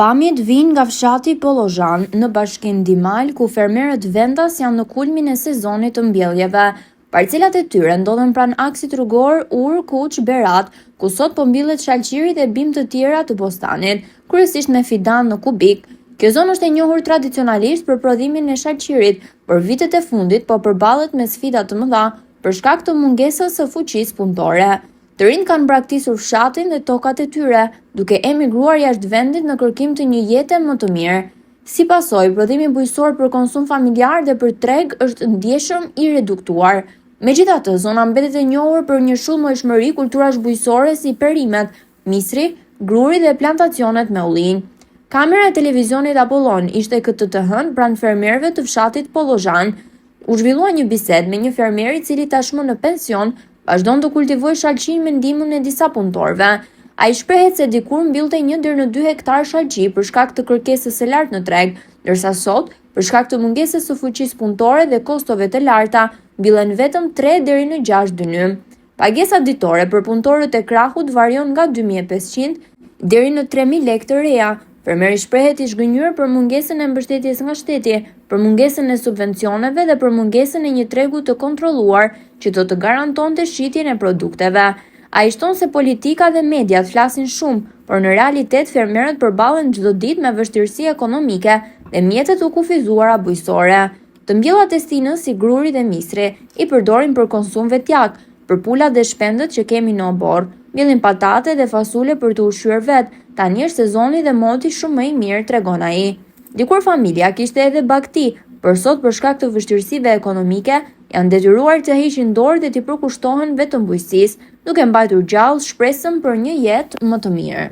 Pamjet vijnë nga fshati Pollozhan, në bashkinë Dimal, ku fermerët vendas janë në kulmin e sezonit të mbjelljeve. Parcelat e tyre ndodhen pranë aksit rrugor Urë Kuç Berat, ku sot po mbillet shalqiri dhe bimë të tjera të bostanit, kryesisht me fidanë në kubik. Kjo zonë është e njohur tradicionalisht për prodhimin e shalqirit, por vitet e fundit po përballet me sfida të mëdha për shkak të mungesës së fuqisë punëtore. Të rinjtë kanë braktisur fshatin dhe tokat e tyre, duke emigruar jashtë vendit në kërkim të një jete më të mirë. Si pasojë, prodhimi bujqësor për konsum familjar dhe për treg është ndjeshëm i reduktuar. Megjithatë, zona mbetet e njohur për një shumëllojshmëri kulturash bujqësore si perimet, misri, gruri dhe plantacionet me ullinj. Kamera e televizionit Apollon ishte këtë të hënë pranë fermerëve të fshatit Pollozhan. U zhvillua një bisedë me një fermer i cili tashmë në pension vazhdon të kultivojë shalqin me ndihmën e disa punëtorëve. Ai shprehet se dikur mbillte një deri në dy hektarë shalqi për shkak të kërkesës së lartë në treg, ndërsa sot, për shkak të mungesës së fuqisë punëtore dhe kostove të larta, mbillen vetëm 3 deri në 6 dynym. Pagesa ditore për punëtorët e krahut varion nga 2500 deri në 3000 lekë të reja. Fermeri shprehet i zhgënjyer për mungesën e mbështetjes nga shteti, për mungesën e subvencioneve dhe për mungesën e një tregu të kontrolluar që do të garantonte shitjen e produkteve. Ai shton se politika dhe mediat flasin shumë, por në realitet fermerët përballen çdo ditë me vështirësi ekonomike dhe mjete të kufizuara bujqësore. Të mbjellat e stinës si gruri dhe misri, i përdorim për konsum vetjak, për pulat dhe shpendët që kemi në oborr. Mbjellim patate dhe fasule për t'u ushqyer vetë, tani është sezoni dhe moti shumë më i mirë, tregon ai. Dikur familja kishte edhe bagëti, por sot për shkak të vështirësive ekonomike, janë detyruar të heqin dorë dhe t'i përkushtohen vetëm bujqësisë, duke mbajtur gjallë shpresën për një jetë më të mirë.